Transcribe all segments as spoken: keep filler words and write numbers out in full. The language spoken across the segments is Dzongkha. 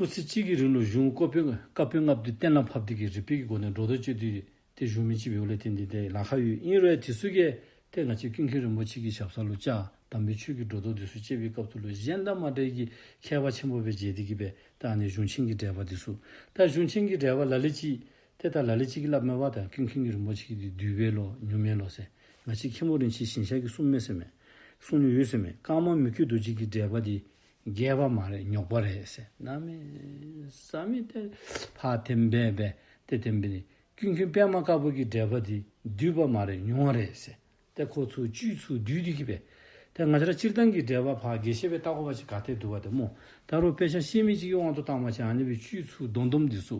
སྐུ་ཚེ་གཅིག་གི་རིང་ལུ་གཞུང་བཀའ་པོད་བཀའ་པོད་ལྔ་པོ་འདི་གཏན་ལ་ཕབ་སྟེ་གི་རིག་པའི་གི་སྒོ་ནས་སྒྲོ་འདོགས་གཅོད་དེ་ཏེ་བཞུགས་མི་ཅིག་འབདཝ་ལས་བརྟེན་ཏེ་ཏེ་ལཱ་ཁག་ཡོད། ཨིན་རུང་ཡང་དེ་ཚུ་གིས་ཏེ་ང་བཅས་ཀུན་མཁྱེན་རིན་པོ་ཆེ་གི་ཞབས་ས་ལུ་བཅར་དམ་པའི་ཆོས་ཀྱི་སྒྲོ་འདོགས་དེ་ཚུ་གཅོད་པའི་སྐབས་སུ་ལུ་གཞན་དང་མ་འདྲ་བའི་གི་ཁྱད་པར་ཆེན་པོ་སྦེ་མཇལ་ཏེ་གི་སྦེ་ད་ཨ་ནི་གཞུང་ཆེན་གྱི་འགྲེལ་པ་དེ་ཚུ། ད་གཞུང་ཆེན་གྱི་འགྲེལ་པ་ལ་ལུ་ཅིག་ཏེ་ད་ལ་ལུ་ཅིག་གིས་སླབ་མི་འབདཝ་ད་ཀུན་མཁྱེན་རིན་པོ་ཆེ་གི་འདི་བསྡུས་པས་ལོ་ཉུང་མས་ལོ་ཟེར། ང་བཅས་མཁན་པོ་རིན་ཆེན་ཞིང་གཤེགས་ཀྱིས་གསུངས་མས་ཟེར་མས། གསུངས་ནི་ཡོད་ཟེར་མས། ཀརྨ་མི་བསྐྱོད་རྡོ་རྗེ་གི་འགྲེལ་པ་འདི་རྒྱས་པ་མ་རེད། རྙོག་པ་རེད་ཟེར། གནམ་མེད་ས་མེད་ཏེ་ཕར་འཐེན་སྦེ་སྦེ་ཏེ་འཐེན་སྦེ་ནི་ཀུན་མཁྱེན་པདྨ་དཀར་པོ་གི་འགྲེལ་པ་འདི་བསྡུས་པ་མ་རེད། ཉུང་བ་རེད་ཟེར། ཏེ་ཁོ་ཚུ་བཅུད་ཚུ་བསྡུས་ཏེ་གི་སྦེ། ཏེ་ང་བཅས་ར་སྤྱིར་བཏང་གི་འགྲེལ་པ་ཕར་རྒྱས་བཤད་སྦེ་བལྟ་དགོ་པ་ཅིན་ག་ཏེ་འདུག་པ་ཏེ་སྨོ། ད་རུང་དཔེ་ཆ་ཤེས་མི་ཅིག་གི་དབང་དུ་བཏང་པ་ཅིན་ཨ་ནི་སྦེ་བཅུད་ཚུ་བསྡོམས་བསྡོམས་འདི་ཚུ་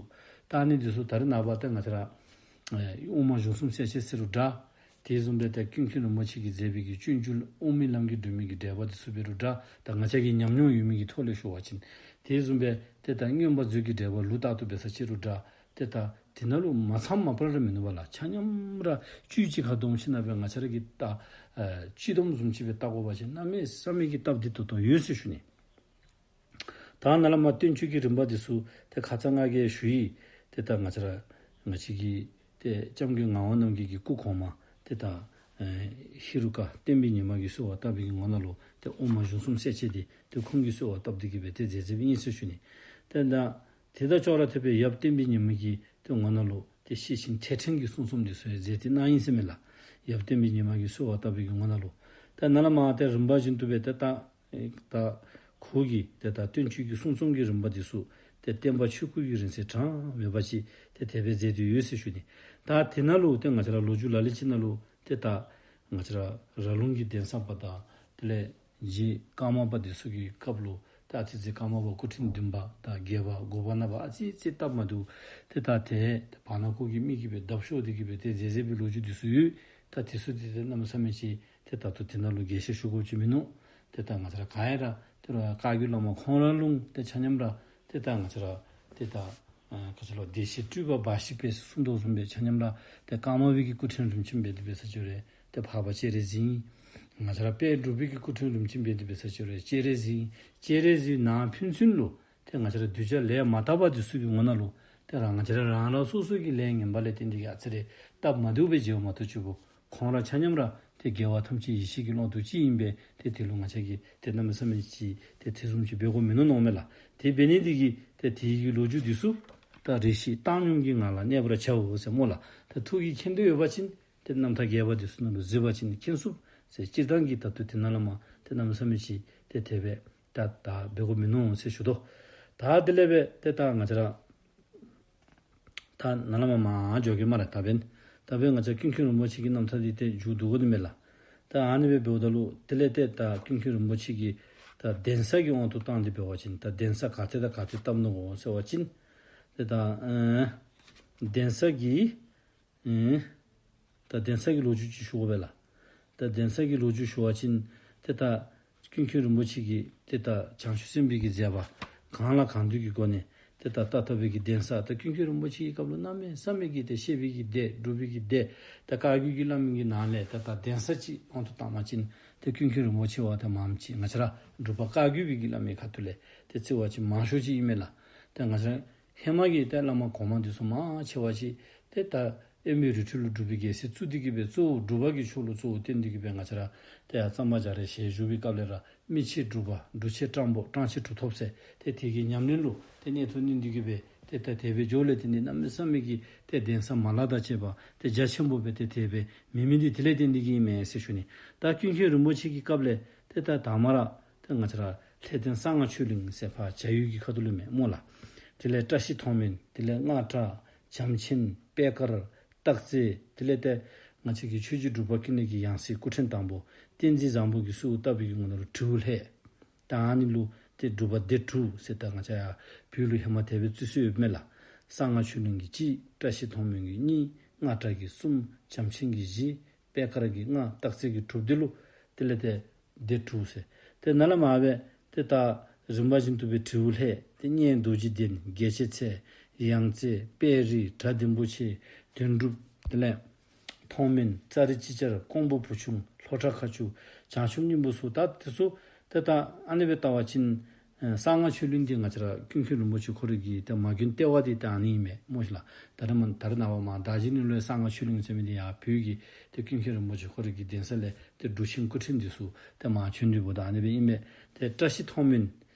ད་ཨ་ནི་འདི་ཚུ་ད་རེས་ནངས་པ་ཏེ་ང་བཅས་ར་ཨེ་དབུ་མ་གཞུང་གསུམ་གསལ་བྱེད་ཟེར་རུང་འདྲ། དེ་བཟུམ་སྦེ་ཏེ་ཀུན་མཁྱེན་རིན་པོ་ཆེ་གིས་མཛད་པའི་གི་སྤྱོད་འཇུག་དབུ་མའི་ལམ་གྱི་སྒྲོན་མེ་གི་འགྲེལ་པ་འདི་ཚུ་འབད་རུང་འདྲ། ད་ང་བཅས་ཀྱི་ཉམས་མྱོང་ཡོད་མི་གི་ཐོག་ལས་ཞུ་བ་ཅིན། དེ་བཟུམ་སྦེ་ཏེ་ད་མངོན་པ་མཛོད་ཀྱི་འགྲེལ་པ་ལུགས་ལྟར་དུ་འབད་ས་ཅིག་རུང་འདྲ། ཏེ་ད་དེ་ནང་ལུ་མ་ཚང་མ་པ་ར་མིན་ནུག་པ་ལགས། ཆ་མཉམ་ར་བཅུད་གཅིག་ཁར་བསྡོམས་ཞིནམ་ལས་ང་བཅས་ར་གིས་ད་ཨེ་སྤྱི་སྡོམ་བཟུམ་ཅིག་སྦེ་བལྟ་དགོ་པ་ཅིན་གནམ་མེད་ས་མེད་ཀྱི་སྟབས་བདེ་ཏོག་ཏོ་ཡོད་ཟེར་ཞུ་ནི། ད་ནཱ་ལས་མར་བསྟན་བཅོས་ཀྱི་རིམ་པ་འདི་ཚུ་ཏེ་ཁ་ཙ་ང་གིས་ཞུ་ཡི། ཏེ་ད་ང་བཅས་ར་ང་བཅས་ཀྱི་ཏེ་སྐྱབས་མགོན་ངག་དབང་རྣམ་རྒྱལ་གྱི་སྐུ་གོང་མ་ཏེ་ད་ཨེ་ཧེ་རུ་ཀ་བསྟན་པའི་ཉི་མ་གིས་གསོལ་བ་བཏབ་པའི་གི་ངོ་ནང་ལུ་ཏེ་དབུ་མ་གཞུང་གསུམ་གསལ་བྱེད་འདི་ཏེ་ཁོང་གིས་གསོལ་བ་བཏབ་སྟེ་གི་སྦེ་ཏེ་མཛད་མཛདཔ་ཨིན་ཟེར་ཞུ་ནི། ཏེ་ད་དེ་དང་ཅོག་ར་འཐདཔ་སྦེ་ཡབ་བསྟན་པའི་ཉི་མ་གི་ཏེ་ངོ་ནང་ལུ་ཏེ་ཤེར་ཕྱིན་ཐེག་ཕྲེང་གི་གསུང་རྩོམ་འདི་ཚུ་ཡང་མཛད་དེ་གནང་ཡི་ཟེར་མས་ལགས། ཡབ་བསྟན་པའི་ཉི་མ་གིས་གསོལ་བ་བཏབ་པའི་གི་ངོ་ནང་ལུ། ད་ནཱ་ལས་མར་ཏེ་རིམ་པ་བཞིན་དུ་སྦེ་ཏེ་ད་ཨེ་ད་ཁོ་གིས་ཏེ་ད་བསྟན་བཅོས་ཀྱི་གསུང་རྩོམ་གྱི་རིམ་པ་འདི་ཚུ་ཏེ་བསྟན་པ་ཆོས་སྐུ་གི་རིང་བསྲེལ་གྲངས་མེད་པ་ཅིག་ཏེ་དེ་སྦེ་མཛད་དེ་ཡོད་ཟེར་ཞུ་ནི། ད་དེ་ནང་ལུ་ཏེ་ང་བཅས་ར་ལོ་རྒྱུས་ལ་ལུ་ཅིག་ནང་ལུ་ཏེ་ད་ང་བཅས་ར་ར་ལུང་གི་གདན་ས་པ་དང་དེ་ལས་རྗེ་ཀརྨ་པ་འདི་ཚུ་གི་སྐབས་ལུ་ད་ཨ་ཙི་ཙི་ཀརྨ་པ་སྐུ་ཕྲེང་བདུན་པ་དང་བརྒྱད་པ་དགུ་པ་ནང་པ་ཨ་ཙི་ཙི་སྟབས་མ་བདེཝ་ཏེ་ད་ཏེ་བར་ན་ཁོ་གི་མི་གིས་སྦེ་བརྡབ་ཤོར་ཏེ་གི་སྦེ་ཏེ་མཛད་མཛད་པའི་ལོ་རྒྱུས་འདི་ཚུ་ཡོད། ད་དེ་ཚུ་འདི་ཏེ་གནམ་མེད་ས་མེད་ཅིག་ཏེ་ད་ལྟོ་དེ་ནང་ལུ་རྒྱས་བཤད་ཞུ་དགོཔ་ཅིག་མིན་ནུག། ཏེ་ད་ང་བཅས་ར་ག་ཡ་ར་ཏེ་ར་བཀའ་བརྒྱུད་བླ་མ་ཁོང་ར་ལུ་ཏེ་ཆ་མཉམ་ར་ཏེ་ད་ང་བཅས་ར་ཏེ་ད་ཨ་ག་ཅི་ལོ་བདེ་གཤེགས་སྤྲུལ་པ་འབའ་ཞིག་པས་གསུངས་དོ་བཟུམ་སྦེ་ཆ་མཉམ་ར་ཏེ་ཀརྨ་པའི་གི་སྐུ་ཕྲེང་རིམ་བྱོན་འབད་དེ་འབད་ས་ཅིག་རུང་ཏེ་འཕགས་པ་སྤྱན་རས་གཟིགས། ང་བཅས་ར་དཔལ་འབྲུག་པའི་གི་སྐུ་ཕྲེང་རིམ་བྱོན་འབད་དེ་འབད་ས་ཅིག་རུང་སྤྱན་རས་གཟིགས། སྤྱན་རས་གཟིགས་ནང་ཕན་ཚུན་ལུ་ཏེ་ང་བཅས་ར་གདུལ་བྱ་ལས་མ་དག་པ་འདི་ཚུ་གི་ངོ་ནང་ལུ་ཏེ་རང་ང་བཅས་ར་རང་རང་སོ་སོ་གི་ལས་ངན་པ་ལས་བརྟེན་ཏེ་གི་ཨ་ཙི་རེ་སྟབས་མ་བདེཝ་སྦེ་མཇལཝ་མ་གཏོགས་ཅིག་པོ་ཁོང་ར་ཆ་མཉམ་ར་ཏེ་རྒྱལ་བ་ཐམས་ཅད་ཡེ་ཤེས་ཀྱི་ཀློང་དུ་གཅིག་ཨིན་པས། ཏེ་དེ་ལུ་ང་བཅས་ཀྱིས་ཏེ་གནམ་མེད་ས་མེད་ཅིག་ཏེ་ཐེ་ཚོམ་ཅིག་འབད་དགོཔ་མིན་ནུག་མནོཝ་མས་ལགས། དེ་འབད་ནི་འདི་གིས་ཏེ་དེ་གི་ལོ་རྒྱུས་འདི་ཚུ་ད་རེ་ཞིག་བཏང་སྙོམས་ཀྱི་ངང་ལ་གནས་པར་བྱའོ་ཟེར་སྨོ་ལགས། ད་ཐུགས་ཀྱི་མཁྱེན་འདོད་ཡོད་པ་ཅིན་ཏེ་རྣམ་ཐར་རྒྱས་པ་འདི་ཚུ་ནང་ལུ་གཟིགས་པ་ཅིན་མཁྱེན་ཚུགས་ཟེར། སྤྱིར་བཏང་གི་ད་ལྟོ་དེ་ནང་ལས་མར་ཏེ་གནམ་མེད་ས་མེད་ཅིག་ཏེ་དེ་སྦེ་ད་ད་འབད་དགོཔ་མིན་ནུག་ཟེར་ཞུ་དོ། ད་དེ་ལས་སྦེ་ཏེ་ད་ང་བཅས་ར་ད་ནཱ་ལས་མར་མར་འགྱོ་གེ་སྨ་རེ། ད་འབདན་ད་འབདན་ང་བཅས་ཀུན་མཁྱེན་རིན་པོ་ཆེ་གི་རྣམ་ཐར་འདི་ཏེ་མཇུག་བསྡུ་དགོ་ནི་མས་ལགས། ད་ཨ་ནི་སྦེ་འབདཝ་ད་ལུ་དེ་ལས་ཏེ་ད་ཀུན་མཁྱེན་རིན་པོ་ཆེ་གི་ད་གདན་ས་གི་དབང་དུ་བཏང་སྟེ་འབད་བ་ཅིན་ད་གདན་ས་ག་ཏེ་དང་ག་ཏེ་བཏབ་ནུག་གོ་ཟེར་བ་ཅིན་ཏེ་ད་ཨེ་གདན་ས་གི་ཨེ་ད་གདན་ས་གི་ལོ་རྒྱུས་ཅིག་ཞུ་དགོ་པས་ལགས། ད་གདན་ས་གི་ལོ་རྒྱུས་ཞུ་བ་ཅིན་ཏེ་ད་ཀུན་མཁྱེན་རིན་པོ་ཆེ་གིས་ཏེ་ད་བྱང་ཆུབ་སེམས་དཔའི་གི་མཛད་པ་གང་ལ་གང་འདུལ་གྱི་སྒོ་ནས་ཏེ་ད་ད་ལྟ་བའི་གི་གདན་ས་ད་ཀུན་མཁྱེན་རིན་པོ་ཆེ་གི་སྐབས་ལུ་གནམ་མེད་ས་མེད་ཀྱི་ཏེ་བཤད་པའི་གི་སྡེ་སྒྲུབ་པའི་གི་སྡེ་ད་བཀའ་བརྒྱུད་ཀྱི་བླ་མའི་གི་ནང་ལས་ད་ད་གདན་ས་ཅིག་དབང་དུ་བཏང་བ་ཅིན་ཏེ་ཀུན་མཁྱེན་རིན་པོ་ཆེ་བ་ད་མངམ་ཅིག་ང་བཅས་ར་འབྲུག་པ་བཀའ་བརྒྱུད་པའི་གི་བླ་མའི་ཁ་ཐུག་ལས་ཏེ་བརྩི་བ་ཅིན་མང་ཤོས་ཅིག་ཨིན་མས་ལགས། ཏེ་ང་བཅས་ར་ཧེ་མ་གི་ཏེ་བླ་མ་གོང་མ་འདི་ཚུ་མང་ཆེ་བ་ཅིག་ཏེ་ད་དབེན་པའི་རི་ཁྲོད་ལུ་སྒྲུབ་པའི་རྒྱལ་སྲིད་བཙུགས་ཏེ་གི་སྦེ་གཙོ་བོ་སྒྲུབ་པ་གི་ཕྱོགས་ལུ་གཙོ་བོ་བསྟེན་ཏེ་གི་སྦེ་ང་བཅས་ར་ཏེ་ཡར་གཙང་པ་རྒྱ་རས་ཞལ་བཞུགས་པའི་སྐབས་ལས་ར་མི་ཕྱེད་འབྲུག་པ་འབྲུག་ཕྱེད་སྤྲང་པོ་སྤྲང་ཕྱེད་གྲུབ་ཐོབ་ཟེར་ཏེ་དེ་གི་ཉམས་ལེན་ལུ་ཏེ་གནད་དུ་བསྣུན་ཏེ་གི་སྦེ་ཏེ་ད་དེ་སྦེ་འགྱོཝ་ལས་བརྟེན་ཏེ་གནམ་མེད་ས་མེད་ཀྱི་ཏེ་གདན་ས་མ་ལག་དང་བཅས་པ་ཏེ་རྒྱ་ཆེན་པོ་སྦེ་ཏེ་དེ་སྦེ་མེད་མི་འདི་དེ་ལས་བརྟེན་ཏེ་གི་ཨིན་མས་ཟེར་ཞུ་ནི། ད་ཀུན་མཁྱེན་རིན་པོ་ཆེ་གི་སྐབས་ལས་ཏེ་ད་དང་པ་ར་ཏེ་ང་བཅས་ར་ལྷ་ལྡན་གསང་སྔགས་ཆོས་གླིང་ཟེར་ཕར་བྱ་ཡུལ་གྱི་ཁ་ཐུག་ལུ་མས་སྨོ་ལགས། དེ་ལས་བཀྲ་ཤིས་མཐོང་སྨོན། དེ་ལས་སྔགས་གྲྭ། བྱམས་ཆེན། པད་དཀར། སྟག་རྩེ། དེ་ལས་ཏེ་ང་བཅས་ཀྱི་ཆོས་རྗེ་འབྲུག་པ་ཀུན་ལེགས་ཀྱི་ཡང་སྲིད་སྐུ་ཕྲེང་དང་པོ་བསྟན་འཛིན་བཟང་པོ་གིས་གསོལཝ་བཏབ་པའི་གི་ངོ་ནང་ལུ་དྲེའུ་ལྷས། ད་ཨ་ནི་ལུ་ཏེ་སྒྲུབ་པ་སྡེ་དྲུག་ཟེར་ད་ང་བཅས་ཡར་བོད་ལུ་ཧེ་མ་དེ་སྦེ་བརྩི་སྲོལ་ཡོདཔ་མས་ལགས། གསང་སྔགས་ཆོས་གླིང་གི་གཅིག། བཀྲ་ཤིས་མཐོང་སྨོན་གྱི་གཉིས། སྔགས་གྲྭ་གི་གསུམ། བྱམས་ཆེན་གྱི་བཞི། པད་དཀར་གྱི་ལྔ། སྟག་རྩེ་གི་དྲུག། དེ་ལུ་དེ་ལས་ཏེ་སྡེ་དྲུག་ཟེར། ཏེ་ནཱ་ལས་མར་སྦེ་ཏེ་ད་རིམ་པ་བཞིན་དུ་སྦེ་དྲེའུ་ལྷས། ཏེ་གཉལ་རྡོ་རྗེ་གདན། རྒྱལ་བྱེད་ཚལ། ཡང་རྩེ། དཔལ་རི། གྲྭ་ལྡིང་པོ་ཆེ། དོན་གྲུབ། དེ་ལས་མཐོང་སྨོན། ཙཱ་རི་ཅིག་ཅར། ཀོང་པོ་བུ་ཆུང་། ལྷོ་བྲག་མཁར་ཆུ། བྱང་ཆུབ་སྙིང་པོ་ཚུ། ད་དེ་ཚུ་ཏེ་ད་ཨ་ནི་སྦེ་བལྟ་བ་ཅིན་ ཨེ་གསང་སྔགས་ཆོས་གླིང་འདི་ང་བཅས་ར་ཀུན་མཁྱེན་རིན་པོ་ཆེ་ཁོ་རའི་གི་ཏེ་མ་དགོན་ལྟེ་བ་འདི་ད་ཨ་ནི་ཨིན་མས་སྨོ་ཤིག་ལགས། ད་རེས་མ་ད་རེས་ནངས་པ་མར་རྡོ་རྗེ་གླིང་ལུ་གསང་སྔགས་ཆོས་གླིང་ཟེར་མི་འདི་ཡར་བོད་ཀྱི་ཏེ་ཀུན་མཁྱེན་རིན་པོ་ཆེ་ཁོ་རའི་གི་གདན་ས་ལས་ཏེ་འབྲུག་ཆེན་སྐུ་ཕྲེང་འདི་ཚུ་ཏེ་མར་བྱོན་ཏེ་འབདཝ་ད་ཨ་ནི་སྦེ་ཨིན་མས། ཏེ་བཀྲ་ཤིས་མཐོང་སྨོན་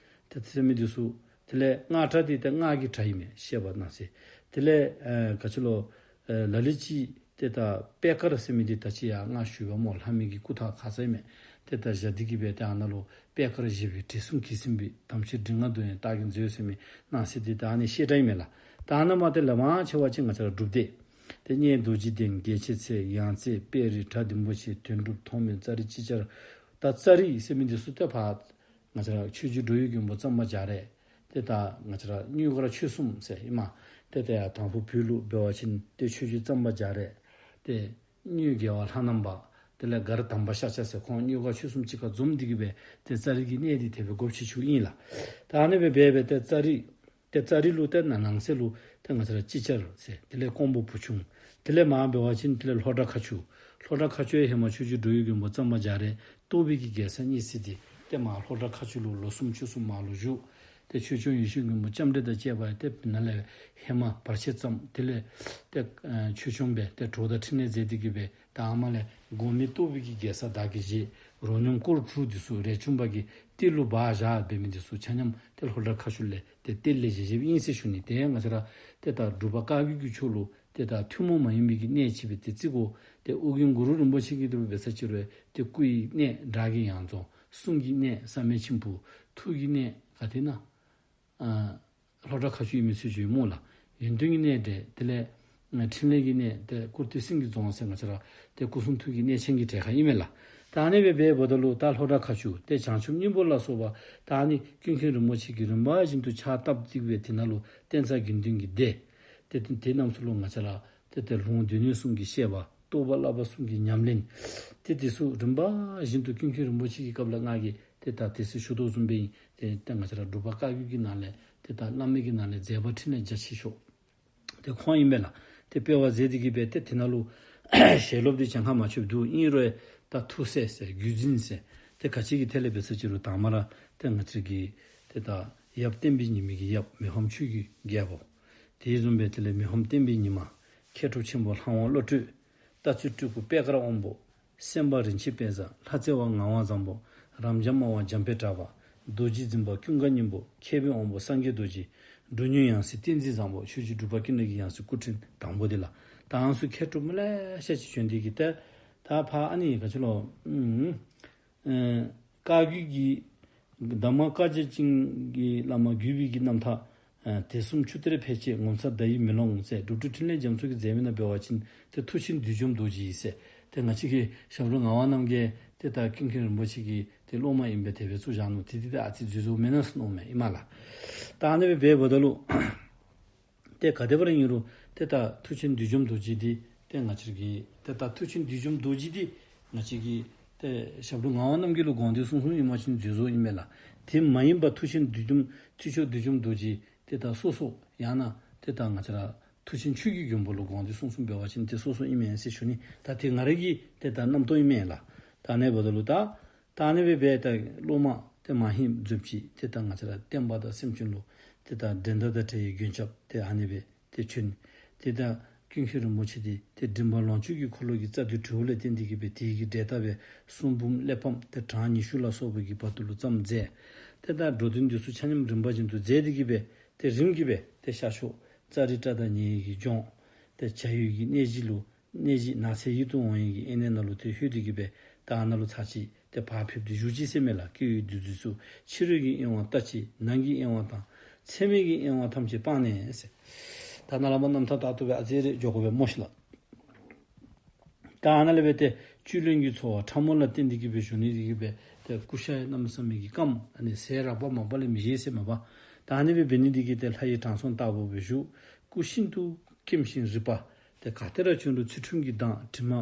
ཏེ་ཟེར་མི་འདི་ཚུ་དེ་ལས་སྔགས་གྲྭ་འདི་ཏེ་སྔགས་ཀྱི་གྲྭ་ཨིན་མས། བཤད་པ་གནང་སའི། དེ་ལས་ཨེ་ག་ཅི་ལོ། ཨེ་ལ་ལུ་ཅིག་ཏེ་ད་པད་དཀར་ཟེར་མི་འདི་ད་ཅི་ཡར་སྔགས་ཞུ་བ་སྨོ། ལྷ་མོའི་གི་སྐུ་ཐང་ཁ་ཙ་ཨིན་མས། ཏེ་ད་བཞག་སྟེ་གི་སྦེ་ཏེ་ཨ་ནཱ་ལུ་པད་དཀར་བཞད་པའི་དྲི་བསུང་གིས་ཟིན་པའི། དམ་ཆོས་མགྲིན་ལྔ་འདོན་ཡང་རྟགས་ཀྱིས་མཛོད་ཟེར་མི་གནང་སའི་འདི་ད་ཨ་ནི་བཤད་གྲྭ་ཨིན་མས་ལགས། ད་ཨ་ནཱ་མར་ཏེ་ལས་མང་ཆེ་བ་ཅིག་ང་བཅས་ར་སྒྲུབ་སྡེ། ཏེ་གཉལ་རྡོ་རྗེ་གདན་རྒྱལ་བྱེད་ཚལ་ཡང་རྩེ་དཔལ་རི་བྲག་ལྡིང་པོ་ཆེ་དོན་གྲུབ་མཐོང་སྨོན་ཙཱ་རི་ཅིག་ཅར། ད་ཙཱ་རི་ཟེར་མི་འདི་ཚུ་ཏེ་ཕར་ང་བཅས་ར་ཆོས་རྗེ་འགྲོ་བའི་མགོན་པོ་གཙང་པ་རྒྱ་རས། ཏེ་ད་ང་བཅས་ར་གཉོས་མགར་ཆོས་གསུམ་ཟེར་ཨིན་མས། ཏེ་ད་ཡར་དང་ཕུ་བོད་ལུ་འབད་བ་ཅིན་ཏེ་ཆོས་རྗེ་གཙང་པ་རྒྱ་རས། ཏེ་གཉོས་རྒྱལ་བ་ལྷ་ནང་པ། དེ་ལས་མགར་དམ་པ་ཤཱཀྱ་ཟེར་ཁོང་གཉོས་མགར་ཆོས་གསུམ་གཅིག་ཁར་འཛོམས་ཏེ་གི་སྦེ་ཏེ་ཙཱ་རི་གི་གནས་འདི་དེ་སྦེ་དགོཔ་ཅིག་ཞུཝ་ཨིན་ལགས། ད་ཨ་ནི་སྦེ་འབད་སྦེ་ཏེ་ཙཱ་རི་ཏེ་ཙཱ་རི་ལུ་ཏེ་ནང་ནང་གསེས་ལུ་ཏེ་ང་བཅས་ར་ཅིག་ཅར་ཟེར། དེ་ལས་ཀོང་པོ་བུ་ཆུང་། དེ་ལས་མར་འབད་བ་ཅིན་དེ་ལས་ལྷོ་བྲག་མཁར་ཆུ། ལྷོ་བྲག་མཁར་ཆུ་ཡང་ཧེ་མ་ཆོས་རྗེ་འགྲོ་བའི་མགོན་པོ་གཙང་པ་རྒྱ་རས་རྟོགས་པའི་གི་རྒྱལ་ས་བརྙེས་ས་འདི་ཏེ་མར་ལྷོ་བྲག་མཁར་ཆུ་ལུ་ལོ་གསུམ་ཕྱོགས་གསུམ་མར་ལུ་བཞུགས། ཏེ་ཆོས་སྐྱོང་ཡེ་ཤེས་མགོན་པོ་ལྕམ་དྲལ་དང་བཅས་པ་ཏེ་ནཱ་ལས་ཧེ་མ་བར་ཆད་བརྩམས། དེ་ལས་ཏེ་ཨ་ཆོས་སྐྱོང་སྦེ་ཏེ་གྲོགས་དང་ཕྲིན་ལས་མཛད་དེ་གི་སྦེ་ད་ཨ་མ་ལས་གོང་མའི་རྟོགས་པའི་གི་རྒྱལ་ས་བདག་གིས་བཞེས། རོ་སྙོམས་སྐོར་དྲུག་འདི་ཚུ་རས་ཆུང་པ་གིས་གཏེར་ལུ་སྦ་བཞག་འབད་མི་འདི་ཚུ་ཆ་མཉམ་ཏེ་ལྷོ་བྲག་མཁར་ཆུ་ལས་ཏེ་གཏེར་ལས་བཞེས་བཞེསཔ་ཨིན་ཟེར་ཞུ་ནི། ཏེ་ང་བཅས་ར་ཏེ་ད་འབྲུག་པ་བཀའ་བརྒྱུད་ཀྱི་ཆོས་ལུ་ཏེ་ད་ཐུན་མོང་མ་ཡིན་པའི་གི་གནད་ཅིག་སྦེ་ཏེ་བརྩི་དགོ། ཏེ་ཨོ་རྒྱན་གུ་རུ་རིན་པོ་ཆེ་གིས་དེ་སྦེ་འབད་ས་ཅིག་རུང་ཏེ་སྐུ་ཡི་གནས་བྲག་གི་ཡང་རྫོང་། གསུང་གི་གནས་བསམ་ཡས་མཆིམས་ཕུ། ཐུགས་ཀྱི་གནས་ག་ཏེ་ན་ཨ་ལྷོ་བྲག་མཁར་ཆུ་ཨིན་མི་ཚུལ་ཅིག་སྨོ་ལགས། ཡོན་ཏན་གྱི་གནས་འབྲས། དེ་ལས་ཨ་ཕྲིན་ལས་ཀྱི་གནས་ཏེ་བཀུར་སྟོད་སེང་གེ་རྫོང་ཟེར་ང་བཅས་ར་ཏེ་སྐུ་གསུང་ཐུགས་ཀྱི་གནས་ཆེན་གྱི་གྲས་ཁར་ཨིན་མས་ལགས། ད་ཨ་ནི་སྦེ་འབདཝ་ད་ལུ་ད་ལྷོ་བྲག་མཁར་ཆུ་ཏེ་བྱང་ཆུབ་སྙིང་པོ་ལ་སོགས་པ་ད་ཨ་ནི་ཀུན་མཁྱེན་རིན་པོ་ཆེ་གིས་རིམ་པ་བཞིན་དུ་ཕྱག་བཏབ་སྟེ་གི་སྦེ་དེ་ནང་ལུ་བསྟན་རྩ་དགེ་འདུན་གྱི་སྡེ། ཏེ་དེ་དེ་རྣམས་སུ་ལུ་ང་བཅས་ར་ཏེ་ཏེ་ལུང་སྡེ་སྣོད་གསུམ་གྱི་བཤད་པ། རྟོགས་པ་བསླབ་པ་གསུམ་གྱི་ཉམས་ལེན། ཏེ་དེ་ཚུ་རིམ་པ་བཞིན་དུ་ཀུན་མཁྱེན་རིན་པོ་ཆེ་གི་སྐབས་ལུ་ང་གིས་ཏེ་ད་དེ་ཚུ་ཞུ་དོ་བཟུམ་སྦེ་ཨིན། ཏེ་ཏེ་ང་བཅས་ར་འབྲུག་པ་བཀའ་བརྒྱུད་ཀྱི་ནང་ལས་ཏེ་ད་བླ་མའི་གི་ནང་ལས་མཛད་པ་འཕྲིན་ལས་རྒྱ་ཆེ་ཤོས་ཏེ་ཁོང་ཨིན་པས་ལགས། ཏེ་སྤེལ་བ་མཛད་དེ་གི་སྦེ་ཏེ་དེ་ནང་ལུ་ཞལ་སློབ་འདི་གྱངས་ཁ་མ་ཆོདཔ་འདུག། ཨིན་རུང་ད་ཐུགས་སྲས་ཟེར་བརྒྱུད་འཛིན་ཟེར་ཏེ་ག་ཅི་གི་ཐད་ལས་འབད་ས་ཅིག་རུང་དང་པ་ར་ཏེ་ང་བཅས་ཀྱི་ཏེ་ད་ཡབ་བསྟན་པའི་ཉི་མའི་གི་ཡབ་མི་ཕམ་ཆོས་ཀྱི་རྒྱལ་པོ། དེ་བཟུམ་སྦེ་དེ་ལས་མི་ཕམ་བསྟན་པའི་ཉི་མ། མཁས་གྲུབ་ཆེན་པོ་ལྷ་དབང་བློ་གྲོས། རྟ་ཚུལ་སྤྲུལ་སྐུ་པད་དཀར་དབང་པོ། སེམས་དཔའ་རིན་ཆེན་དཔལ་བཟང་། ལྷ་རྩེ་བ་ངག་དབང་བཟང་པོ། རབ་འབྱམས་སྨྲ་བ་འཇམ་དཔལ་གྲགས་པ། རྡོ་རྗེ་འཛིན་པ་ཀུན་དགའ་སྙིང་པོ། མཁས་པའི་དབང་པོ་སངས་རྒྱས་རྡོ་རྗེ། འབྲུག་སྨྱོན་ཡང་སྲིད་བསྟན་འཛིན་བཟང་པོ། ཆོས་རྗེ་འབྲུག་པ་ཀུན་ལེགས་ཀྱི་ཡང་སྲིད་སྐུ་ཕྲེང་དང་པོ་འདི་ལགས། ད་ཨ་ནི་ཚུ་མཁས་གྲུབ་མི་ལེ་ཤ་ཅིག་བྱོན་ཏེ་གི་ཏེ་ད་ཕར་ཨ་ནི་ག་ཅི་ལོ། ཨུམ། ཨེ་བཀའ་བརྒྱུད་ཀྱི་གདམས་ངག་བཀའ་རྒྱ་ཅན་གྱི་བླ་མ་བརྒྱུད་པའི་གི་རྣམ་ཐར། ཨེ་དད་གསུམ་ཆུ་གཏེར་འཕེལ་བྱེད་ངོ་མཚར་ཟླ་ཡི་མེ་ལོང་ཟེར། འབྲུག་སྒྲ་འཕྲིན་ལས་རྒྱ་མཚོ་གིས་མཛད་མི་ནང་འབད་བ་ཅིན་ཏེ་མཐུ་ཆེན་བདུད་འཇོམས་རྡོ་རྗེ་ཡི་ཟེར། ཏེ་ང་བཅས་ཀྱི་ཞབས་དྲུང་ངག་དབང་རྣམ་རྒྱལ་ཏེ་ད་ཀུན་མཁྱེན་རིན་པོ་ཆེ་གི་ཏེ་སློབ་མ་ཨིན་པས། དེ་སྦེ་བཙུགས་བཞག་ནུག། དེ་དེ་ད་ཨ་ཙི་འཛོལ་འཛོལཝ་མེན་ན་ཟེར་མནོཝ་མས་ཨིན་མས་ལགས། ད་ཨ་ནི་སྦེ་འབདཝ་ད་ལུ་ཏེ་ག་དེ་སྦེ་ར་ཨིན་རུང་ཏེ་ད་མཐུ་ཆེན་བདུད་འཇོམས་རྡོ་རྗེ་འདི་ཏེ་ང་བཅས་ཀྱི་ཏེ་ད་མཐུ་ཆེན་བདུད་འཇོམས་རྡོ་རྗེ་འདི་ང་བཅས་ཀྱི་ཏེ་ཞབས་དྲུང་ངག་དབང་རྣམ་རྒྱལ་ལུ་དགོངས་ཏེ་གསུངས་གསུངསམ་ཨིན་པ་ཅིན་འཛོལ་འཛོལཝ་ཨིན་མས་ལགས། དེ་མ་ཡིན་པར་མཐུ་ཆེན་བདུད་འཇོམས་ཐེག་མཆོག་བདུད་འཇོམས་རྡོ་རྗེ་ཏེ་ད་སོ་སོ་ཡང་ན་ཏེ་ད་ང་བཅས་ར་མཐུ་ཆེན་ཆོས་ཀྱི་མགོན་པོ་ལུ་དགོངས་ཏེ་གསུངས་གསུངསམ་འབད་བ་ཅིན་ཏེ་སོ་སོ་ཨིན་མས་ཟེར་ཞུ་ནི། ད་དེ་ང་རའི་གི་ཏེ་ད་རྣམ་རྟོག་ཨིན་མས་ལགས། ད་ཨ་ནི་འབདཝ་ད་ལུ་ད་ད་ཨ་ནི་སྦེ་འབད་ད་སློབ་མ་ཏེ་མ་ཧིང་འཛོམས་ཅིག་ཏེ་ད་ང་བཅས་ར་བསྟན་པ་དང་སེམས་ཅན་ལུ་ཏེ་ད་འགྲན་ཟླ་དང་བྲལ་བའི་མགོན་སྐྱབས་ཏེ་ཨ་ནི་སྦེ་ཏེ་བྱོན། ཏེ་ད་ཀུན་མཁྱེན་རིན་པོ་ཆེ་འདི་ཏེ་མགྲིན་པ་ལོངས་སྤྱོད་ཀྱི་འཁོར་ལོ་གི་རྩ་མདུད་གྲོལ་བ་ལས་བརྟེན་ཏེ་གི་སྦེ་དེ་གི་འབྲས་རྟགས་སྦེ་གསུང་འབུམ་གླེགས་བམ་ཏེ་གྲངས་ཉི་ཤུ་ལ་སོགས་པའི་གི་བར་དུ་ལུ་བརྩམས་མཛད། ཏེ་ད་འགྲོ་དོན་འདི་ཚུ་ཆ་མཉམ་རིམ་པ་བཞིན་དུ་མཛད་དེ་གི་སྦེ་ཏེ་རིམ་གྱིས་སྦེ་ཏེ་ཤར་ཕྱོགས་ཙཱ་རི་ཏྲ་དང་ཉེ་བའི་གི་ལྗོངས་ཏེ་བྱ་ཡུལ་གྱི་གནས་གཞི་ལུ་གནས་གཞི་ནགས་ཚལ་ཡིད་དུ་འོང་བའི་གི་དབེན་གནས་ནང་ལུ་ཏེ་ལྷོད་དེ་གི་སྦེ་ད་ཨ་ནཱ་ལུ་ཚར་གཅིག་ཏེ་བག་ཕེབས་ཏེ་བཞུགས་ཅི་ཟེར་མས་ལགས། སྐྱེ་བོའི་འདུ་འཛི་ཚུ། ཕྱི་རོལ་གྱི་གཡེང་བ་ལྟ་ཅི། ནང་གི་གཡེང་བ་དང་། ཚད་མེད་ཀྱི་གཡེང་བ་ཐམས་ཅད་སྤངས་ནས་ཟེར། ད་ནཱ་ལས་མར་རྣམ་ཐར་ཏག་ཏག་སྦེ་ཨ་ཙི་རེ་འགྱོ་དགོ་པས་སྨོ་ཤིག་ལགས། ད་ཨ་ནཱ་ལས་སྦེ་ཏེ་བཅུད་ལེན་གྱི་འཚོ་བ་ཕྲ་མོ་ལ་བརྟེན་ཏེ་གི་སྦེ་བཞུགས་ནི་དེ་གིས་སྦེ་ཏེ་སྐུ་ཤ་ཡང་གནམ་མེད་ས་མེད་ཀྱི་སྐམ། ཨ་ནི་ཟས་རགས་པ་མང་པ་ལས་མི་བཞེས་ཟེར་མས་པ། ད་ཨ་ནི་སྦེ་འབད་ནི་དེ་གིས་ཏེ་ལྷ་ཡི་དྲང་སྲོང་ལྟ་བུ་སྦེ་བཞུགས། སྐུ་ཤིན་ཏུ་སྐེམ་ཞིང་རིད་པ། ཏེ་ག་ཏེ་ར་བྱོན་རུང་ཚུལ་ཁྲིམས་ཀྱི་གདངས་དྲི་མ་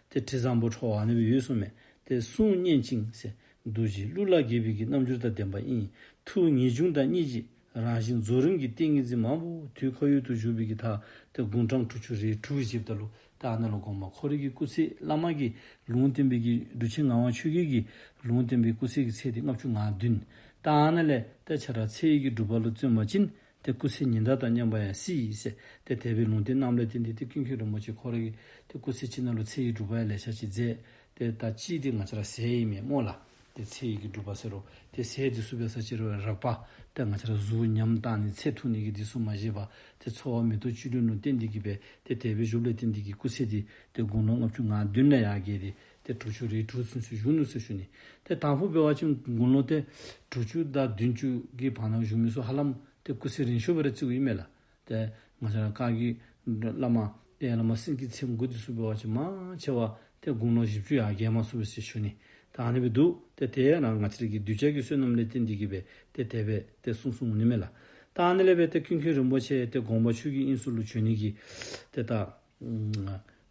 ཏེ་དྲི་བཟང་པོ་འཕྲོ་བ་ཨ་ནི་སྦེ་ཡོད་གསུངས་མས། ཏེ་གསུང་སྙན་ཅིང་ཟེར་རྡོ་རྗེ་གླུ་ལ་དགྱེས་པའི་གི་རྣམ་འགྱུར་དང་ལྡན་པ་ཨིན། ཐུགས་ངེས་འབྱུང་དང་སྙིང་རྗེ་རང་བཞིན་རྫོགས་རིམ་གྱི་ཏིང་ངེ་འཛིན་མང་པོ་དུས་འཁོར་ཡུག་ཏུ་བཞུགས་པའི་གི་མཐར་ཏེ་དགུང་གྲངས་དྲུག་ཅུ་རེ་དྲུག་བཞེསཔ་ད་ལུ་ད་ཨ་ནཱ་ལུ་དགོངས་པ་ཁོ་རའི་གི་སྐུ་ཚེ་བླ་མ་གིས་ལུང་བསྟན་པའི་གི་འབྲུག་ཆེན་ངག་དབང་ཆོས་རྒྱལ་གྱིས་ལུང་བསྟན་པའི་སྐུ་ཚེ་གི་ཚད་འདི་ལྔ་བཅུ་ང་བདུན། ད་ཨ་ནཱ་ལས་ཏེ་ཁྱོད་ར་ཚེ་ཡི་གི་སྒྲུབ་པ་ལུ་བརྩོན་པ་ཅིན་ཏེ་སྐུ་ཚེ་ཉི་ཟླ་དང་མཉམ་པ་ཡང་སྲིད་ཟེར། ཏེ་དེ་སྦེ་ལུང་བསྟན་གནངམ་ལས་བརྟེན་ཏེ་ཏེ་ཀུན་མཁྱེན་རིན་པོ་ཆེ་ཁོ་ར་གིས་ཏེ་སྐུ་ཚེ་གཅིག་ནང་ལུ་ཚེ་ཡི་སྒྲུབ་པ་ཡང་ལེ་ཤ་ཅིག་མཛད། ཏེ་ད་ཅི་ཏེ་ང་བཅས་ར་ཟས་ཨིན་མས་སྨོ་ལགས། ཏེ་ཚེ་ཡི་གི་སྒྲུབ་པ་ཟེར་རུང་ཏེ་ཟས་འདི་ཚུ་འབད་ས་ཅིག་རུང་རགས་པ་ཏེ་ང་བཅས་ར་གཟུགས་ཉམས་བཏང་ནི་ཚེ་ཐུང་ནི་གི་འདི་ཚུ་མ་བཞེས་པར་ཏེ་འཚོ་བ་མེ་ཏོག་བཅུད་ལེན་ལུ་བརྟེན་ཏེ་གིས་སྦེ་ཏེ་དེ་སྦེ་བཞུགསཔ་ལས་བརྟེན་ཏེ་གིས་སྐུ་ཚེ་འདི་ཏེ་དགུང་ལོ་ལྔ་བཅུ་ང་བདུན་ལས་ཡར་བརྒལ་ཏེ་ཏེ་དྲུག་ཅུ་རེ་དྲུག་ཚུན་ཚོད་བཞུགས་ནུག་ཟེར་ཞུ་ནི། ཏེ་དང་ཕུ་འབད་བ་ཅིན་དགུང་ལོ་ཏེ་དྲུག་ཅུ་དང་བདུན་ཅུ་གི་བར་ན་བཞུགས་མི་ཚུ་ཧ་ལམ་ཏེ་སྐུ་ཚེ་རིང་ཤོས་སྦེ་ར་བརྩིཝ་ཨིན་མས་ལགས། ཏེ་ང་བཅས་ར་བཀའ་བརྒྱུད་བླ་མ་ཏེ་བླ་མ་སེང་གེ་ཚེ་དགུ་འདི་ཚུ་འབད་བ་ཅིན་མང་ཆེ་བ་ཏེ་དགུང་ལོ་བཞི་བཅུ་ཡར་བརྒལ་མ་ཚུགས་པས་ཟེར་ཞུ་ནི། ད་ཨ་ནི་སྦེ་འདུག། ཏེ་དེ་ཡང་ང་བཅས་ར་གི་གདུལ་བྱ་གི་བསོད་ནམས་ལས་བརྟེན་ཏེ་གིས་སྦེ་ཏེ་དེ་སྦེ་ཏེ་གསུངས་གསུངསམ་འོང་ནི་མས་ལགས། ད་ཨ་ནི་ལས་སྦེ་ཏེ་ཀུན་མཁྱེན་རིན་པོ་ཆེ་ཏེ་དགོངས་པ་ཆོས་ཀྱི་དབྱིངས་སུ་ལུ་བྱོན་ནི་གི་ཏེ་ད་ཨམ་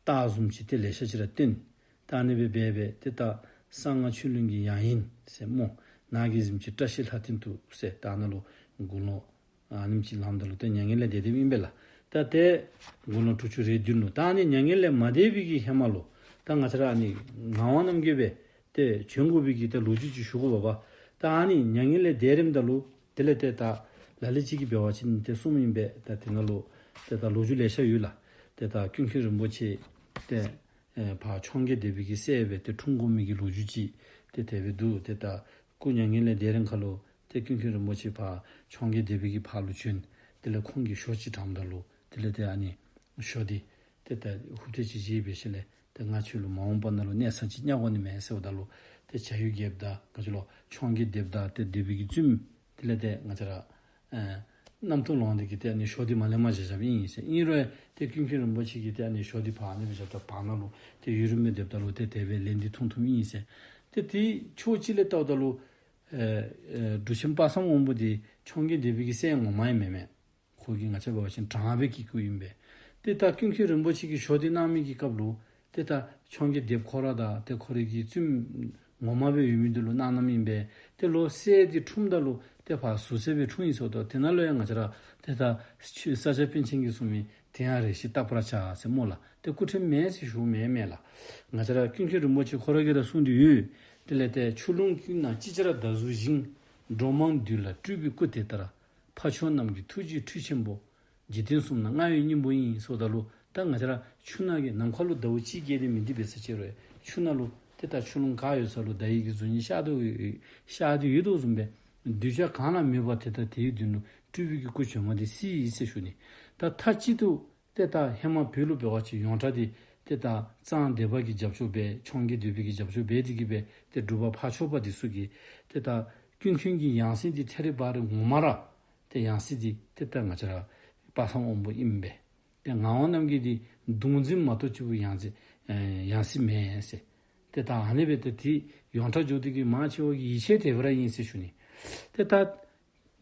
རྟགས་བཟུམ་ཅིག་ཏེ་ལེ་ཤ་ཅིག་ར་བསྟན། ད་ཨ་ནི་སྦེ་འབད་སྦེ་ཏེ་ད་གསང་སྔགས་ཆོས་གླིང་གི་ཡང་དབེན་ཟེར་སྨོ། ནགས་ཀྱི་གཟིམ་ཅུང་བཀྲ་ཤིས་ལྷ་ལྡན་དུ་ཟེར་ད་ཨ་ནཱ་ལུ་དགུང་ལོ་ཨ་ནེམ་ཅིག་ལངམ་ད་ལུ་ཏེ་མྱ་ངན་ལས་འདས་འདསཔ་ཨིན་པས་ལགས། ད་ཏེ་དགུང་ལོ་དྲུག་ཅུ་རེ་བདུན་ལུ། ད་ཨ་ནི་མྱ་ངན་ལས་མ་འདས་པའི་གི་ཧེ་མ་ལུ་ད་ང་བཅས་ར་ཨ་ནི་ངག་དབང་རྣམ་རྒྱལ་སྦེ་ཏེ་བྱོན་དགོ་པའི་གི་ཏེ་ལོ་རྒྱུས་ཅིག་ཞུ་དགོ་པས། ད་ཨ་ནི་མྱ་ངན་ལས་འདས་རནམ་ད་ལུ་དེ་ལས་ཏེ་ད་ལ་ལུ་ཅིག་གིས་འབད་བ་ཅིན་ཏེ་གསུངམ་ཨིན་པས། ད་དེ་ནང་ལུ་ཏེ་ད་ལོ་རྒྱུས་ལེ་ཤ་ཡོད་ལགས། ཏེ་ད་ཀུན་མཁྱེན་རིན་པོ་ཆེ་ཏེ་ཨེ་ཕར་འཕྱོངས་རྒྱས་སྡེ་པའི་གི་སྲས་སྦེ་ཏེ་འཁྲུངས་དགོ་མི་གི་ལོ་རྒྱུས་ཅིག་ཏེ་དེ་སྦེ་འདུག། ཏེ་ད་སྐུ་མྱ་ངན་ལས་འདས་རན་ཁར་ལུ་ཏེ་ཀུན་མཁྱེན་རིན་པོ་ཆེ་ཕར་འཕྱོངས་རྒྱས་སྡེ་པའི་གི་ཕར་ལུ་བྱོན། དེ་ལས་ཁོང་གིས་ཞོ་ཅིག་དྲངམ་ད་ལུ་དེ་ལས་ཏེ་ཨ་ནི་ཞོ་འདི་ཏེ་ད་ཧུབ་ཏེ་ཅིག་བཞེས་སྦེ་ཞིནམ་ལས་ཏེ་ང་ཁྱོད་ལུ་མ་འོངས་པ་ནང་ལུ་གནས་ས་ཅིག་བརྙ་དགོ་ནི་མས་ཟེརཝ་ད་ལུ་ཏེ་བྱ་ཡུལ་རྒྱལཔོ་དང་ག་ཅི་ལོ་འཕྱོངས་རྒྱས་སྡེ་པ་དང་ཏེ་སྡེ་པའི་གི་བཙུནམོ་དེ་ལས་ཏེ་ང་བཅས་ར་ཨེ་རྣམ་རྟོག་ལངས་ཏེ་གིས་ཏེ་ཨ་ནི་ཞོ་འདི་མ་ལེན་པར་བཞག་བཞགཔ་ཨིན་ཟེར། ཨིན་རུང་ཏེ་ཀུན་མཁྱེན་རིན་པོ་ཆེ་གིས་ཏེ་ཨ་ནི་ཞོ་འདི་ཕར་ཨ་ནི་སྦེ་བཞགཔ་ད་བར་ན་ལུ་ཏེ་ཡུན་རིངམོ་སྡོདཔ་ད་ལུ་ཏེ་དེ་སྦེ་ལེན་ཏེ་འཐུང་འཐུངམ་ཨིན་ཟེར། ཏེ་དེ་ཕྱོགས་གཅིག་ལས་བལྟཝ་ད་ལུ་ཨེ་ཨེ་འབྲུག་ཆེན་དཔག་བསམ་དབང་པོ་འདི་འཕྱོངས་རྒྱས་སྡེ་པའི་གི་སྲས་ངོ་མ་ཡང་མེན་མས། ཁོ་གིས་ང་བཅས་འབད་བ་ཅིན་གྲངས་སྦེ་བཀལ་བཀལཝ་ཨིན་པས། ཏེ་ད་ཀུན་མཁྱེན་རིན་པོ་ཆེ་གིས་ཞོ་འདི་གནང་མི་གི་སྐབས་ལུ་ཏེ་ད་འཕྱོངས་རྒྱས་སྡེ་པ་ཁོ་ར་དང་ཏེ་ཁོ་རའི་གི་བཙུནམོ་ངོ་མ་སྦེ་ཡོད་མི་འདི་ལུ་གནང་གནངམ་ཨིན་པས། ཏེ་ལོག་སྲས་འདི་འཁྲུངསམ་ད་ལུ་ཏེ་ཕར་ཟུར་སྲས་སྦེ་འཁྲུངས་ཡི་ཟེརཝ་ད་དེ་ནང་ལུ་ཡང་ང་བཅས་ར་ཏེ་ད་ཆོས་ས་སྐྱ་པཎ་ཆེན་གྱིས་གསུངས་མི་དེ་ཡང་རེ་ཞིག་བརྟག་པར་བྱ་ཟེར་སྨོ་ལགས། ཏེ་སྐུ་ཕྲེང་མེན་ཟེར་ཞུཝ་མེན་མས་ལགས། ང་བཅས་ར་ཀུན་མཁྱེན་རིན་པོ་ཆེ་ཁོ་ར་གིས་ར་གསུངས་ཏེ་ཡོད། དེ་ལས་ཏེ་ཆུ་ཀླུང་ཀུན་ན་ཅིག་ཅར་ཟླ་གཟུགས་བཞིན། འགྲོ་མང་འདུས་ལ་སྤྲུལ་པའི་སྐུ་དེ་ལྟར། འཕགས་མཆོག་རྣམས་ཀྱི་ཐུགས་རྗེའི་ཁྲུས་ཆེན་པོ། འཇིག་རྟེན་གསུམ་ན་མངའ་བའི་སྙིང་པོ་ཡིན། ཟེརཝ་ད་ལུ་ད་ང་བཅས་ར་ཆུ་ནང་གི་ནམ་མཁའ་ལུ་ཟླཝ་གཅིག་བརྒྱད་དེ་མི་འདི་འབད་ས་ཅིག་རུང་ཆུ་ནང་ལུ་ཏེ་ད་ཆུ་ཀླུང་ག་ཡོད་ས་ལུ་ཟླ་བའི་གི་གཟུགས་བརྙན་ཤར་དོ་ཤར་ཏེ་ཡོད་དོ་བཟུམ་སྦེ་གདུལ་བྱ་གང་ལ་མོས་པ་དེ་དག་དེའི་མདུན་ལུ་སྤྲུལ་པའི་གི་སྐུ་བྱོན་པ་འདི་སྲིད་ཡི་ཟེར་ཞུ་ནི། ད་མཐའ་གཅིག་ཏུ་ཏེ་ད་ཧེ་མ་བོད་ལུ་འབད་བ་ཅིན་ཡོངས་གྲགས་འདི་ཏེ་ད་གཙང་སྡེ་པ་གིས་རྒྱབ་སྐྱོར་འབད་འཕྱོངས་རྒྱས་སྡེ་པ་གིས་རྒྱབ་སྐྱོར་འབད་དེ་གིས་སྦེ་ཏེ་འབྲུག་པ་འཕགས་མཆོག་པ་འདི་ཚུ་གིས་ཏེ་ད་ཀུན་མཁྱེན་གྱི་ཡང་སྲིད་འདི་ཐད་རི་བ་རི་ངོ་མ་ར་ཏེ་ཡང་སྲིད་འདི་ཏེ་ད་ང་བཅས་ར་དཔག་བསམ་དབང་པོ་ཨིན་པས། ཏེ་ངག་དབང་རྣམ་རྒྱལ་འདི་གདུང་འཛིན་མ་གཏོགས་ཅིག་པུ་ཡང་སྲིད་ཨེ་ཡང་སྲིད་མེན་ཟེར། ཏེ་ད་ཨ་ནི་སྦེ་ཏེ་དེ་ཡོངས་གྲགས་འགྱོ་དེ་གིས་མང་ཆེ་བ་གིས་ཡིད་ཆེས་དེ་སྦེ་ར་ཨིན་ཟེར་ཞུ་ནི། ཏེ་ད་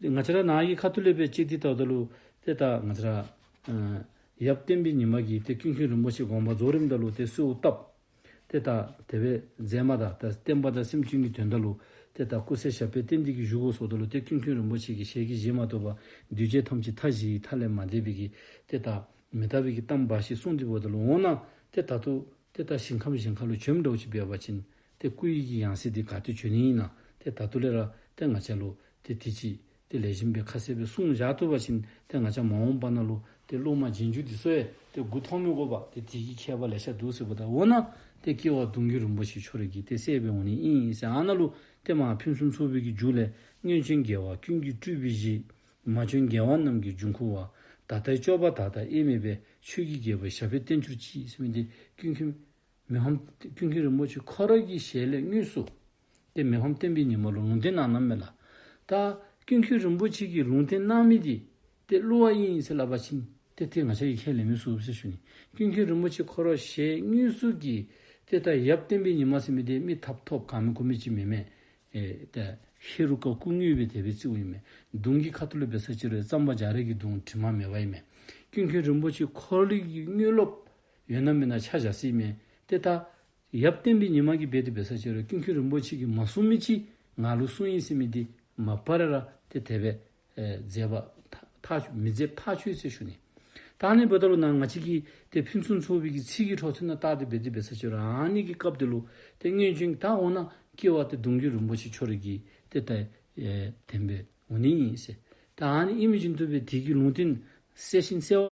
ང་བཅས་ར་ནཱ་གི་ཁ་ཐུག་ལས་སྦེ་ཅིག་འདི་བལྟཝ་ད་ལུ་ཏེ་ད་ང་བཅས་ར་ཨ་ཡབ་བསྟན་པའི་ཉི་མ་གིས་ཏེ་ཀུན་མཁྱེན་རིན་པོ་ཆེ་དགོངས་པ་རྫོགས་རནམ་ད་ལུ་ཏེ་གསོལཝ་བཏབ། ཏེ་ད་དེ་སྦེ་མཛད་མ་ད་ད་བསྟན་པ་དང་སེམས་ཅན་གྱི་དོན་དག་ལུ་ཏེ་ད་སྐུ་ཚེ་ཞབས་པད་བརྟན་ཏེ་གིས་བཞུགས་དགོ་ཟེརཝ་ད་ལུ་ཏེ་ཀུན་མཁྱེན་རིན་པོ་ཆེ་གིས་ཞལ་གྱིས་བཞེས་མ་ཐུབ་པར་གདུལ་བྱ་ཐམས་ཅད་མཐའ་བཞིའི་མཐའ་ལས་མ་འདས་པའི་གི་ཏེ་ད་མི་རྟག་པའི་གི་གཏམ་འབའ་ཞིག་གསུངས་ཏེ་འབདཝ་ད་ལུ་འོ་ན་ཏེ་ད་ལྟོ་ཏེ་ད་ཞིང་ཁམས་གཞན་ཁ་ལུ་བྱོནམ་འདྲཝ་ཅིག་འབད་བ་ཅིན་ཏེ་སྐུ་ཡི་གི་ཡང་སྲིད་འདི་ག་ཏེ་བྱོན་ནི་ཨིན་ན། ཏེ་ད་ལྟོ་ལས་ར་ཏེ་ང་བཅས་ལུ་ཏེ་དེ་ཅིག་ཏེ་ལེགས་ཤོམ་སྦེ་ཁ་གསལ་སྦེ་གསུངས་བཞག་བཏུབ་པ་ཅིན་ཏེ་ང་བཅས་མ་འོངས་པ་ནང་ལུ་ཏེ་སློབ་མ་རྗེས་འཇུག་འདི་ཚུ་ཡང་ཏེ་མགུ་འཐོམ་མི་དགོ་པར་ཏེ་དེ་གི་ཁྱད་པར་ལེ་ཤ་འདུག་ཟེརཝ་ད་འོ་ན་ཏེ་སྐྱེ་བ་གདུང་བརྒྱུད་རིན་པོ་ཆེ་ཁྱོད་ར་གི་ཏེ་སྲས་སྦེ་འོང་ནི་ཨིན་ཟེར། ཨ་ནཱ་ལུ་ཏེ་མ་ཕུན་སུམ་ཚོགས་པའི་གི་མཇུག་ལས་སྔོན་བྱོན་རྒྱལ་བ་ཀུན་གྱི་སྤྲུལ་པའི་གཞི། མ་བྱོན་རྒྱལ་བ་རྣམས་ཀྱི་འབྱུང་ཁུངས་པ། ད་ལྟའི་སྐྱོབ་པ་དག་དང་དབྱེར་མེད་པའི། ཆོས་ཀྱི་རྒྱལ་པོའི་ཞབས་པད་བརྟན་གྱུར་ཅིག། ཟེར་མི་འདི་ཀུན་མཁྱེན་མི་ཕམ་ཀུན་མཁྱེན་རིན་པོ་ཆེ་ཁོ་ར་གི་ཞལ་ལས་དངོས་སུ་ཏེ་མི་ཕམ་བསྟན་པའི་ཉི་མ་ལུ་ལུང་བསྟན་གནང་གནངམ་མས་ལགས། ད་ཀུན་མཁྱེན་རིན་པོ་ཆེ་གིས་ལུང་བསྟན་གནང་མི་འདི་ཏེ་བསླུ་བ་ཨིན་ཟེར་སླབ་པ་ཅིན་ཏེ་ཏེ་ང་བཅས་ཀྱིས་ཁས་ལེན་མི་ཚུགས་ཟེར་ཞུ་ནི། ཀུན་མཁྱེན་རིན་པོ་ཆེ་ཁོ་ར་ཞལ་དངོས་སུ་གིས་ཏེ་ད་ཡབ་བསྟན་པའི་ཉི་མ་ཟེར་མི་འདི་མི་ཐབ་ཐོབ་ག་མི་གོ་མི་ཅིག་མེན་མས། ཨེ་ད་ཧེ་རུ་ཀ་སྐུ་དངོས་སྦེ་དེ་སྦེ་བརྩིཝ་ཨིན་མས། གདུང་གི་ཁ་ཐུག་ལུ་འབད་ས་ཅིག་རུང་གཙང་པ་རྒྱ་རས་ཀྱི་གདུང་དྲི་མ་མེད་པ་ཨིན་མས། ཀུན་མཁྱེན་རིན་པོ་ཆེ་ཁོ་རའི་གི་དངོས་སློབ་ཡོད་ན་མེད་ན་ཆ་བཞག་ས་ཨིན་མས། ཏེ་ད་ཡབ་བསྟན་པའི་ཉི་མ་གིས་འབད་དེ་འབད་ས་ཅིག་རུང་ཀུན་མཁྱེན་རིན་པོ་ཆེ་གིས་མ་གསུངས་མི་ཅིག་ང་ལུ་གསུངས་ཡི་ཟེར་མི་འདི་མ་པ་ར་ར་ཏེ་དེ་སྦེ་ཨེ་མཛད་པ་ཐག་ཐག་མི་མཛདཔ་ཐག་ཆོད་ཟེར་ཞུ་ནི། ད་ཨ་ནི་འབདཝ་ད་ལུ་ནཱ་ང་བཅས་ཀྱིས་ཏེ་ཕུན་སུམ་ཚོགས་པའི་གི་ཚིག་གི་འཕྲོ་མཐུད་ནང་བལྟ་སྟེ་འབད་དེ་འབད་ས་ཅིག་རུང་ཨ་ནི་གི་སྐབས་དེ་ལུ་ཏེ་སྔོན་བྱོན་ད་འོ་ན་སྐྱེ་བ་ཏེ་གདུང་བརྒྱུད་རིན་པོ་ཆེ་ཁྱོད་ར་གི་ཏེ་ད་ ཨེ་བདེན་པས་འོང་ནི་ཨིན་ཟེར། ད་ཨ་ནི་ཨིན་མི་བཞིན་དུ་སྦེ་དེ་གི་ལུང་བསྟན་གསལ་ཞིང་གསལ་